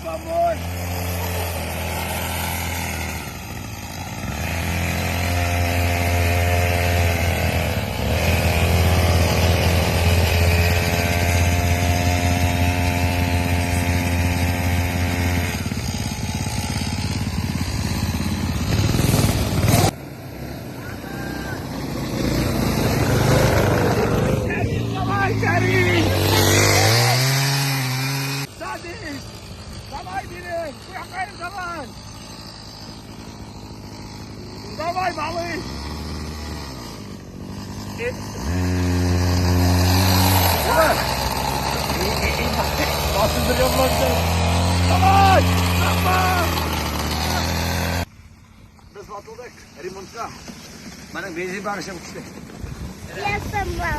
помочь! Давай, гори! Садись! Давай, бери! Куякаем, давай! Давай, малыш! Давай! Давай! Без ватылдык ремонтка. Моның бензин бары чыгып төште. Я сама.